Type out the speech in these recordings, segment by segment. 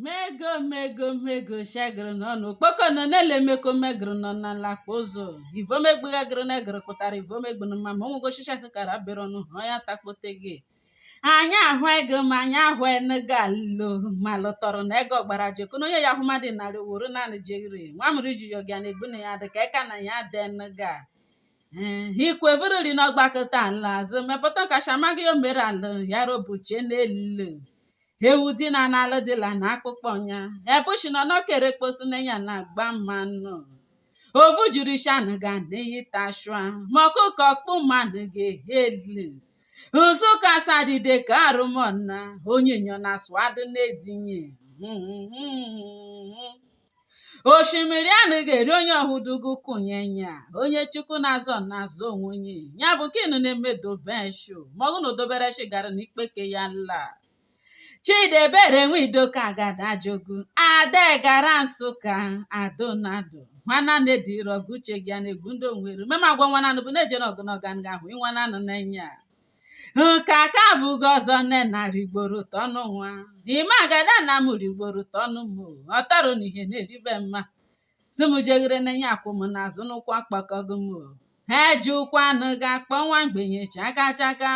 Mego mego mego shegere n'ọnụ okpoko nọ n'ele meko megere nọ na lakpa ụzọ ivomegbughegere negere pụtara ivomegbunu ma ma onwego shishi kara bere ọnụ hụ ya takpote gị anyị ahụ ego ma anyị ahụ enego alo ma lụtọrọ na ego gbara jekụ na onye ya ahụmadị narị wuru naanị jegiri nwa mụrụ iji yoga na egbu na ya dị ka eka na ya dị enego ikwevuriri n'ọgbakọta ala azụ mepụta kacha amaghị o mere ala ya robuche n'elu ewu dị na n'ala dịla na akpụkpọ ya ebushi nọ n'okere kposu na ya na-agba mmanụ ovu juru shanụ ga n'iyi tashua ma ọkụkọ ọkpụ mmanụ ga-ehelu Nsụka sadide ka arụmọna onye nyọ na swadụ na-edinye. Osimiri anaghị eri onye ọhụdugu kụnye ya onye chukwu na-azọ na-azọ onwe onye ya bụ nke inu na-emedobe shu maọgụ na odobere shi gara n'ikpeke ya la. Chidebere nwidoka agada jogu ade gara Nsụka adonado nwana na-edirọgụ uche gị na-egwu ndị onwere mema agwa nwana bụ na-eje n'ọgụ n'ọga ahụ ịnwana na-enye nke aka abụghị ọzọ nne na rigboro tọnụ nwa ime agada na m rigboro tọnụ m ọtọrọ na ihe na-eribe mma zimujegere na-enye akwụ m n'azụ n'ụkwụ akpakọgụ m ha eji ụkwụ anụ ga-akpọ nwa mgbenye chaka chaka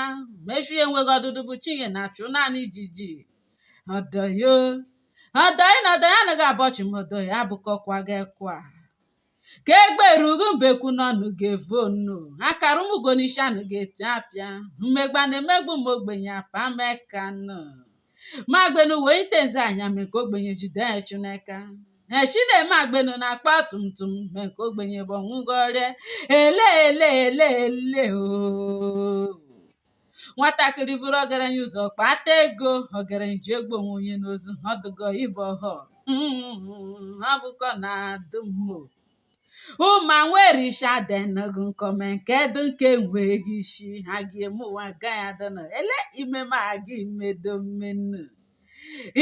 mechu enweghị ọdụdụ bụ chinye na-achụ naanị ijiji ọdọyo ọdọyị na ọdọya anaghị abọchị m ọdọya abụkọkwa gị kwa ka egbe erugu mbekwu n'ọnụ ga-evu onu akara ụmụgonisi anụ ga-eti apịa mmegba na-emegbu m ogbenye apa mekanụ magbenu wee itenze anya mee ka ogbenye jide chuneka echi na-eme agbenu na-akpa tumtum mee ka ogbenye bụ ọnwụgọrịa ele ele ele ele o nwatakịrị vụrụ ọgaranya ụzọ kpata ego ọgaranya ji egbo onwe onye n'ozu ọdụgọ ịbụ ọhọ ọ bụkọ na adụmmo ụma nwerisha denụgụ nkọme nke dụ nke nweghị isi ha ga-eme ụwa gaghị adịnụ ele ime ma aga imedo mmenu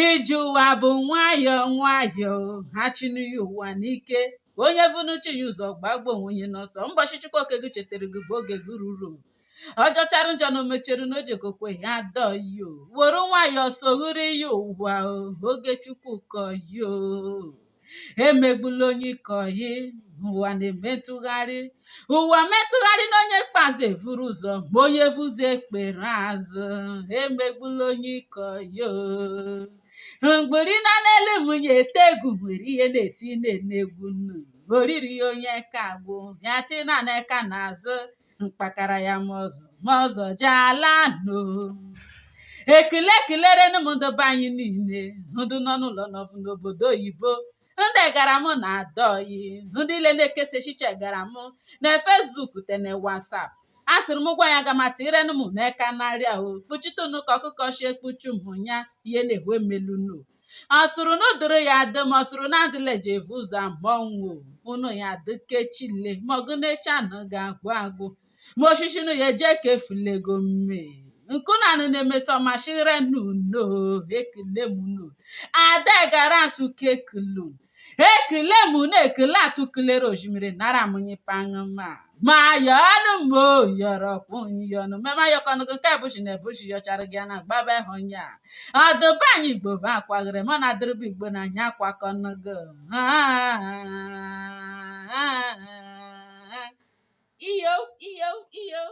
ije ụwa bụ nwayọọ nwayọọ ha chinu ya ụwa n'ike onye vunu chi ya ụzọ gbagbo onwe onye n'ọsọ mbọchị chukwu oke gị chetara gị bụ oge gị ruru ọjọchara njọ na omecheru na ojekokwe ya dọyo were nwayọọ soghuru ya ụwa oge chukwu kọyo emegbula onye kọyi ụwa na-eme ntụgharị ụwa metụgharị na onye ikpeazụ evuru ụzọ ma onye vuzo ekpere azụ emegbula onye kọyo mgbiri na n'elu nwunye ete egwu nwere ihe na-eti na-enegwu nnu oriri ya onye ka agwụ ya tina n'aka n'azụ mkpakara ya ma ọzọ jala no ekele ekelerenu m ndị be anyị niile ndị nọ n'ụlọ nọfụ n'obodo oyibo ndị gara m na adọyi ndị ile na-ekesa echiche gara m na Facebook tene WhatsApp a sịrị m gwa ya ga ma tirenu m n'eka narịa o kpuchitunu ka ọkụkọ shi ekpuchu m ya ihe na-ewe melunu ọsụrụ na odoro ya adị ma ọsụrụ na adịla eji evu ụzọ amọnwụ unu ya dịkechile maọgụ na-eche anụ ga-agwụ agwụ ma osisi nu ya eje ka efulego mme nkunanụ na-emeso mashirenu ekele m unu ada gara nsụka ekulu ekele m na ekele atụkulere osimiri nara m nyipaṅụma ma yọọnụ m yọrọ kwụ yọnụ mema yọkọnụgụ nke ebushi na ebushi yọchara gị na gbaba ịhụnya ọdụba anyị igbo bụ akwagịrị mụ na adịrịbụ igbo na anyị akwakọnụgụ. Iyo iyo iyo.